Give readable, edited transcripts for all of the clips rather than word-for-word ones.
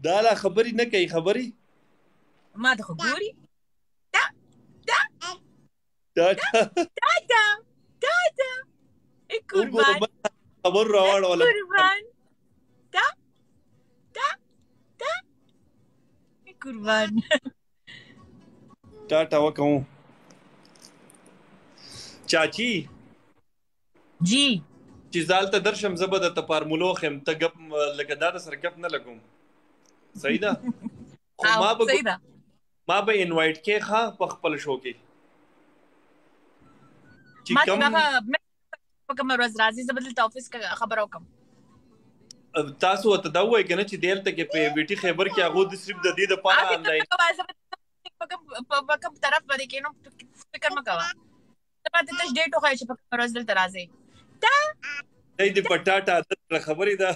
دا لا خبرې نه کوي خبرې. ما ته خو ګوري. تا تا تا تا تا تا تا قربان. خبر راوړوله. قربان تا تا تا قربان. ټاټا وکوم چاچی. جی چې زال ته درشم، زه به درته فارمولو ښیم. ته ګپ لکه دا د سره ګپ نه لګوم، صحیح ده؟ خو ما به صحیح ده، ما به انوایټ کې ښه په خپل شو کې چې کوم په کومه ورځ راځي، زه به دلته افیس کې خبر وکم. تاسو ته دا وایي کنه چې دلته کې په ویټي خبر کې هغه د صرف د دې د پاره انلاین په کوم طرف باندې کینو، فکر مکوه. ته ماته تش ډیټ وښایه چې په کومه ورځ دلته راځي. تا دې پټاټا عادت خبرې ده.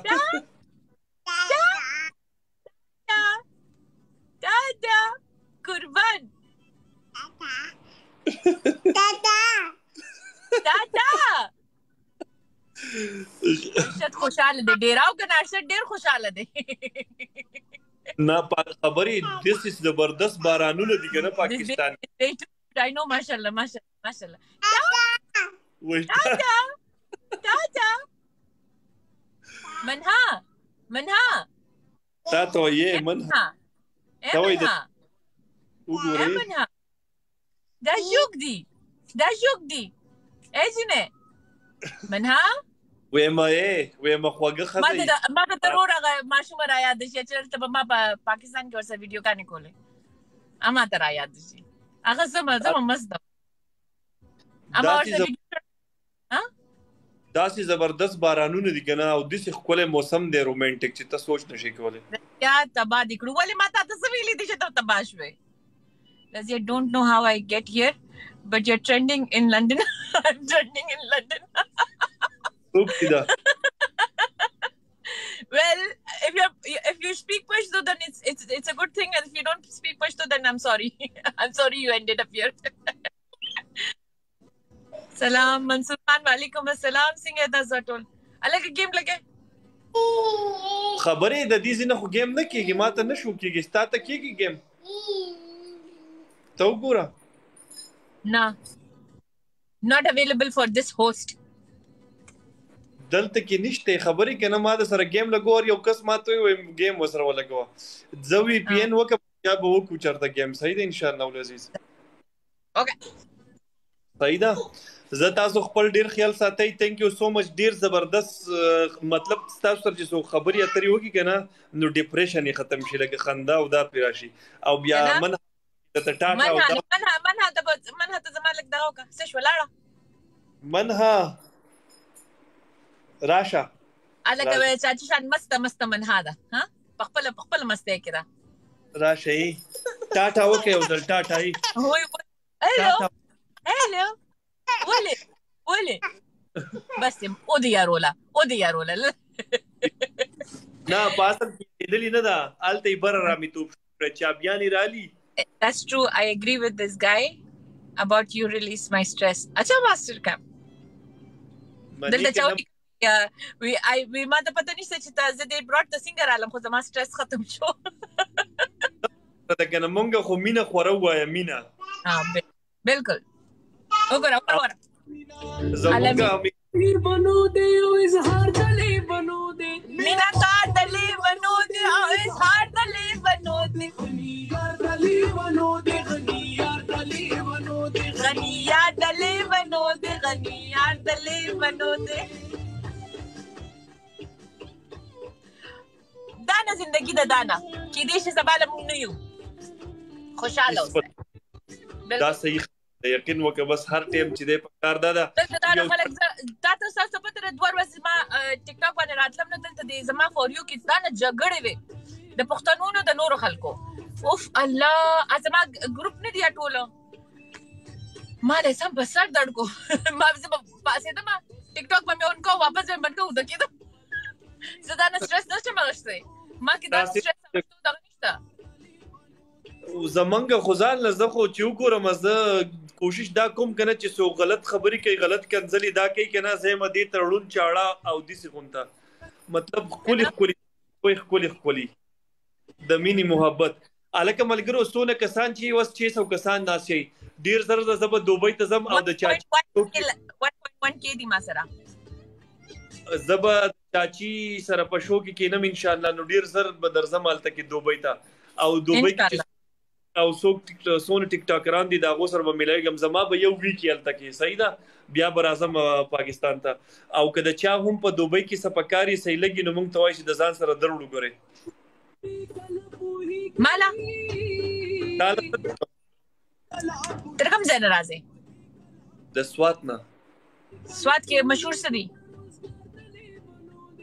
تا تا تا قربان تا تا تا تا. ارشد خوشاله دی ډیر او کنه؟ ارشد ډیر خوشاله دی. نه خبرې، دس از زبردست بارانونه دي کنه پاکستان. I know، ماشاءالله ماشاءالله ماشاءالله. تا تا تا منها منها. تا ته یې منها. تا منها وګورئ منها. دا ژوک دی، دا ژوک دی. ای جنې منها. وېما یې وېما خوږه ښځه. ما ته ضرور هغه ماشومه را یاد شي چې دلته به ما په پاکستان کې ورسره ویډیوګانې کولې. اما ته را یاد شي هغه زما زما مست ده. اما ورسره داسې زبردست بارانونه دي کنه او داسې ښکلی موسم دی رومانټیک چې ته سوچ نشې کولی. یا تباه دې کړو. ولې ما تا ته څه ویلي دي چې ته تباه شوې؟ Razia, don't know how I get here, but you're trending in London. I'm trending in London. څوک دي دا؟ Well, if you speak Pashto, then it's a good thing, and if you don't speak Pashto, then I'm sorry. I'm sorry you ended up here. سلام منصور خان. وعلیکم السلام. څنګه تاسو ټول؟ الګ گیم لګې خبرې د دې ځینې خو گیم نه کیږي. ما ته نشو کیږي، ستا ته کیږي گیم؟ ته وګوره. نه، not available for this host. دلته کې نشته خبرې کنه. ما د سره گیم لګو، یو کس ما ته وی گیم وسره ولګو. زه وی پی ان وکم، بیا به وکړو چرته گیم. صحیح ده ان شاء الله العزیز. اوکې صحیح ده. زه تاسو خپل ډیر خیال ساتئ. ثانک یو سو مچ. ډیر زبردست. مطلب تاسو سره چې څو خبرې اترې وکړي کنه نو ډیپریشن یې ختم شي، لکه خندا او دا پرې راشي او بیا من ته ټاټا او دا منها منها ته منها ته زما لږ دغه وکړه. څه شو؟ لاړه منها راشه. الکه چاچی شان مسته مسته منها ده. ها په خپل په خپل مسته کې ده. راشي ټاټا وکړئ یو ځل ټاټا. هوی هلو هلو. ولې ولې بس او دی یارولا او دی یارولا. نه، په اصل کې لیدلی نه ده، هلته یې بره رامیتوب شو چابیانې رالي. That's true. I agree with this guy about you release my stress. اچھا ماستر کم دلته چا وی آی وی ما ته پته نشته چې تا زه دې براډ ته څنګه رالم، خو زما سټرس ختم شو. ته کنه مونږ خو مینه خوره وایه مینه. ها بالکل، وګوره وګوره. زمونږ بنو دے او اظهار دلې بنو دے. مینا تا دلې بنو دے او اظهار دلې بنو دے. غنی یار دلې بنو دے، غنی یار دلې بنو دے، غنی یار دلې بنو دے، غنی یار دلې بنو دے. دانا زندگی ده دانا کې دې شي سبا له مونږ نه یو. خوشاله اوسئ. دا صحیح، یقین وکړه. بس هر ټیم چې دی په کار دا ده. دلته دا خلک تا ته تاسو پته ده، دوه ورځې ما ټیک ټاک باندې راتلم نو دلته د زما فور یو کې دا نه جګړې وې د پښتنو نو د نورو خلکو. اوف الله، زما ګروپ نه دی ټولو ما له سم په سر درد کو. ما زه پاسېدم، ټیک ټاک به مې اون کو، واپس به بند کو وده کېدم. زه دا نه سټرس نشم اخیستی، ما کې دا سټرس دغه نشته. زمونږ خو ځان له زه خو چې وګورم، زه کوشش دا کوم کنه چې څو غلط خبرې کوي، غلط کنځلې دا کوي کنه، زه ما دې تړون چاړه او داسې غونته. مطلب ښکلي ښکلي ښکلي ښکلي. د مینې محبت. الکه ملګرو، څونه کسان چې اوس 600 کسان ناست شئ، ډیر زر زه به دوبۍ ته ځم او د چاچي 1.1 کې دي ما سره. زه به چاچي سره په شو کې کینم ان شاء الله، نو ډیر زر به درځم هلته کې دوبۍ ته، او دوبۍ کې چې او څوک څونه ټیک ټاکران دي، د هغو سره به ملاویږم. زما به یو ویک یې هلته کې، صحیح ده، بیا به راځم پاکستان ته. او که د چا هم په دوبۍ کې څه پکار یې، صحیح لګي، نو موږ ته وایي چې د ځان سره دروړو. ګورئ مالا تر کوم ځای نه راځې؟ د سوات نه. سوات کې مشهور څه دي؟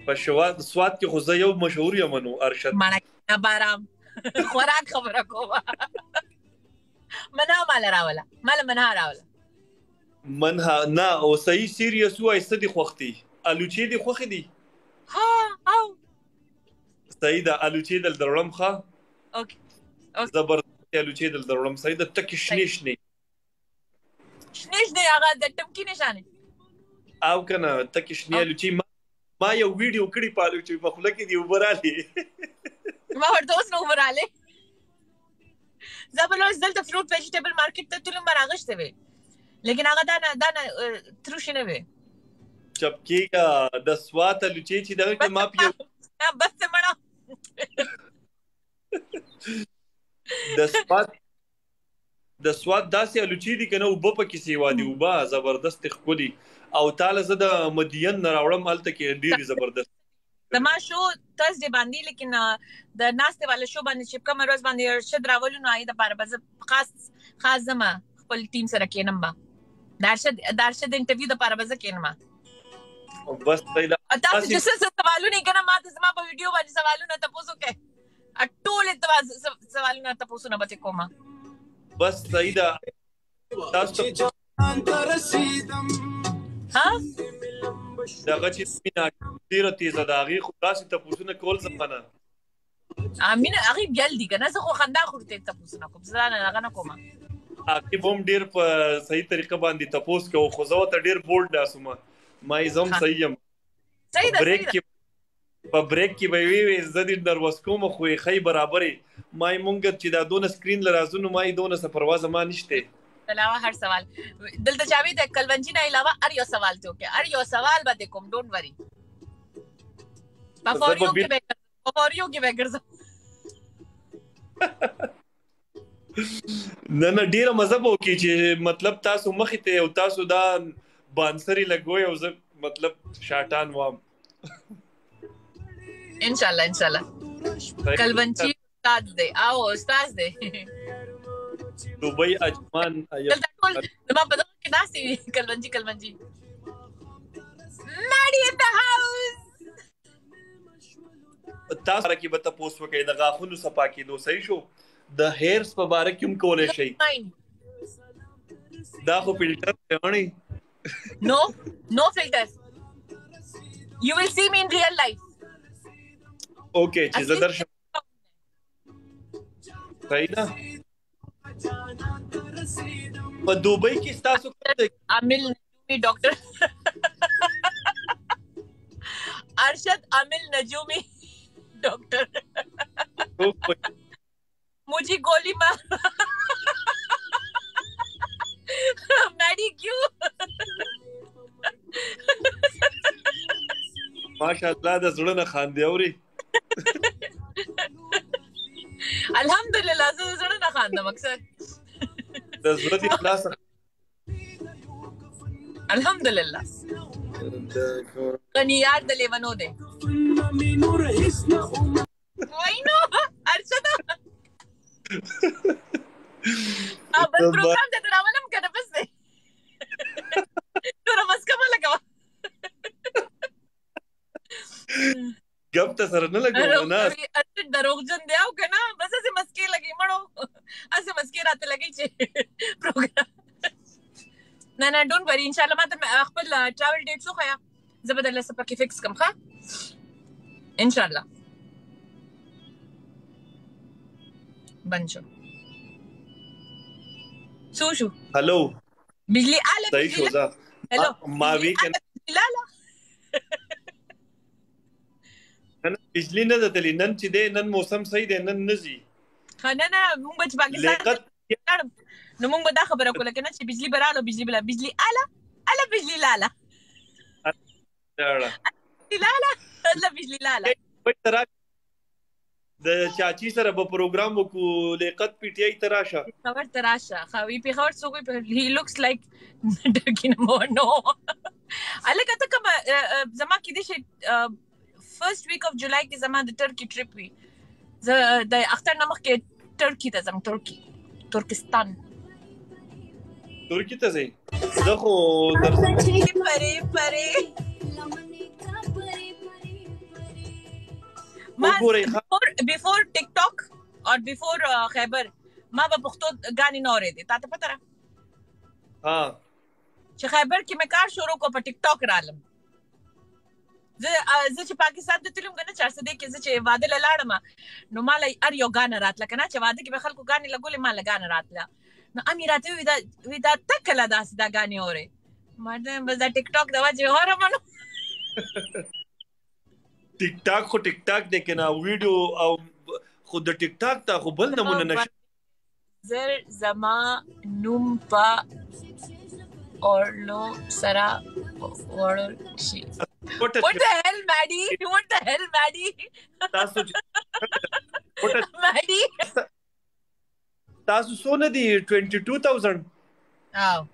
په شوات سوات کې خو زه یو مشهور یم نو ارشد. مړه بارام خوراک خبره کومه. منا مال راوله، مال منها راوله. منها نه، او صحیح سیریس وای، څه دي خوښ دي؟ الوچې دي خوښ دي؟ ها او صحیح ده، الوچې دل دروړم. ښه، اوکې. زبردست الوچې دل دروړم. صحیح ده، تکې شنې شنې. شنې شنې، هغه د ټمکی نشانه. او کنه تکې شنې الوچې. ما یو ویډیو کړی په الوچې، په خوله کې دی اوبه رالې. ما ورته اوس نو اوبه رالې. زه بل ورځ دلته فروټ ویجیټیبل مارکیټ ته تلم، راغشته وي، لیکن هغه دا نه دا نه تروش نه وي. چپ کېږه. د سوات الوچې چې دغه کې ما پیو بس مړه. د سوات داسې الوچې دي کنه، اوبه پکې سیوا دي، اوبه زبردست ښکلي. او تاله زه د مدین نه راوړم، هلته کې ډېرې زبردست. زما شو ترزډے باندې، لیکن د ناستې والا شو باندې چې کوم ورځ باندې ارشد راولو، نو آی د پاره به زه خاص خاص زما خپل ټیم سره کېنم. به د ارشد انټرویو د پاره به زه کېنم. بس صحیح ده. تاسو چې څه سوالونه کنه، ما ته زما په ویډیو باندې سوالونه تاسو کې، ټول سوالونه تاسو نه بچ کومه. بس صحیح ده، تاسو ها. دغه چې مینا ډیره تیزه ده، هغې خو داسې تپوسونه کول زمانه. امینه هغه بیل دي کنه، زه خو خندا خورته تپوسونه کوم، زه نه هغه نه کوم. هغې به هم ډیر په صحیح طریقه باندې تپوس کوو، خو زه ورته ډیر بولډ ناست وم، ما یې زه هم صحیح یم. صحیح ده. بریک کې، په بریک کې به وی وی زه دې نروس کوم، خو یې ښی برابرې. ما یې مونږ چې دا دونه سکرین له راځو، نو ما یې دونه څه پروا زما نشته. علاوه هر سوال دلته چاوي د کلونجی نه علاوه هر یو سوال ته وکي، هر یو سوال به کوم. Don't worry، په فوریو کې به، په فوریو کې به ګرځم. نه نه، ډیره مزه به وکړي چې مطلب تاسو مخې ته او تاسو دا بانسري لګوي او زه مطلب شاټان وام. ان شاء الله، ان شاء الله. کلونچی استاد دی او استاد دی. دوبۍ، اجمان. دلته ټول زما په دغه کې ناست وي. کلونجی، کلونجی ماډي ان د هاوس. تاسو کې به تاسو وکړئ د غاښونو صفا کېدو، صحیح شو، د هیرس په باره کې هم کولای شئ. دا خو فلټر دی وڼي. No, no filter. You will see me in real life. Okay، چې زه درشم، صحیح ده. په دوبۍ کې تاسو کوم ځای؟ عامل نجومی، ډاکټر ارشد عامل نجومی ډاکټر. मुझे गोली मार मैडी क्यों? ماشاءالله، د زړه نه خاندې اوري. الحمدلله، زه د زړه نه خاندم اکثر. د زړه دې خلاص. الحمدلله. غنی یار د لیونو دی. وای نو ارشد، بل پروګرام ته راولم کنه، بس دی، نور بس کومه لګوا. ګپ ته سره نه لګوم نه. ارشد دروغجن دی او کنه، بس اسه مسکی لګي مړو، اسه مسکی راته لګي چې پروګرام. نه نه، don't worry، ان شاء الله. ما ته خپل ټراول ډیټ څو خیا، زه به درله څه پکې فکس کم. ښه، ان شاء الله. بند شو، څو شو؟ هلو. بجلی آله. صحیح شو. ځه. هلو. ما وی کنه. لاله. بجلی نه ده تللی نن چې دی، نن موسم صحیح دی، نن نه ځي. ښه، نه نه، مونږ به چې پاکستان ته لیاقت لاړم نو مونږ به دا خبره کوله کنه چې بجلی به راله، بجلی بلا، بجلی اله اله، بجلی لاله لاړه، بجلی لاله اله، بجلی لاله. د چاچی سره به پروګرام وکړو. لیاقت پی ټی آی ته راشه. پېښور ته راشه. ښه وي پېښور څوک وي؟ he looks like Turkey number 1. نو الکه ته کوم زما کې دي شي فرست ویک اف جولای کې زما د ترکی ټریپ وي. زه د اختر نه مخکې ترکی ته ځم، ترکی، ترکستان. ترکی ته ځئ؟ زه خو درځم. پرې پرې ما وګورئ بیفور ټیک ټاک او بیفور خیبر ما به پښتو غانې نه اورېدې، تا ته پته را؟ ها. چې خیبر کې مې کار شروع کو، په ټیک ټاک رالم. زه زه چې پاکستان ته تلم کنه، چارسدې کې زه چې واده له لاړم نو ما له هر یو غانه راتله کنه، چې واده کې به خلکو غانې لګولې، ما له غانه راتله. نو امي راته وی دا وی دا تکله داسې دا غانې اورې. ما ته بس دا ټیک ټاک د وجې اورم. نو ټیک ټاک خو ټیک ټاک دی کنه، ویډیو او خو د ټیک ټاک ته خو بل نمونه نشته. زر زما نوم په اورلو سره وړل شي. What the hell, Maddie? What the hell, Maddie? تاسو Maddie? تاسو څونه دي؟ 22000. او.